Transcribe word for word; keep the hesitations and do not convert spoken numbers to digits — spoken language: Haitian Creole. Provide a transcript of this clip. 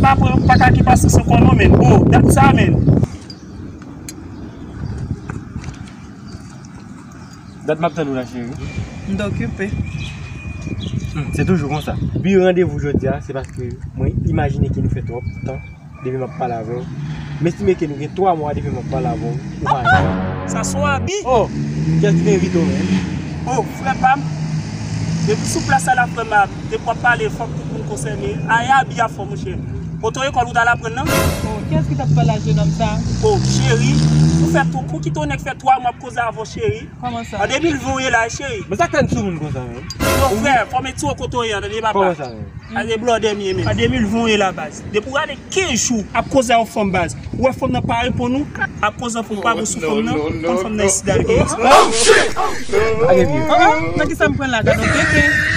Pa pran, pa kake pasyans ankò non, menn. Oh, dat sa, menn. Dat m ap tann ou la, cheri. M t okipe. Hmm, se toujou konsa. Bi randevou jodi a, se paske mwen imajine ke nou fè twòp tan depi m ap pale avè w. M estime ke nou gen twa mwa depi m ap pale avè w, ou pa vin. Sa se yon abi. Oh, kiyès ki te envite w menm? Oh, frè pa m. Depi sou plas sa la, frè m, depi w ap pale, fòk tout moun konsène. A, e abi a fò, monchè. Kote w ye, lekòl ou t al aprann nan? Oh, kiyès ki t ap pale a jennonm sa? Oh, cheri, ou fè tou, pou ki tonè k fè twa mwa ap koze avè w, cheri? Kòman sa? An de mil ven w ye la, cheri. Men sa k fè n sou moun konsa menm? Non, frè, fò m di w kote w ye, tande, papa. Kòman sa menm? A, se blòdè m ye menm. An de mil ven w ye la, baz. Depi w gade kenz jou ap koze ak yon fanm, baz. Ou wè fanm nan pa reponn ou, ap koze ak fanm, pa gou sou fanm nan, tann fanm nan isi dal gen. Pa gen pye. Ah, ah, nan ki sa m pran la, gade yon tenten.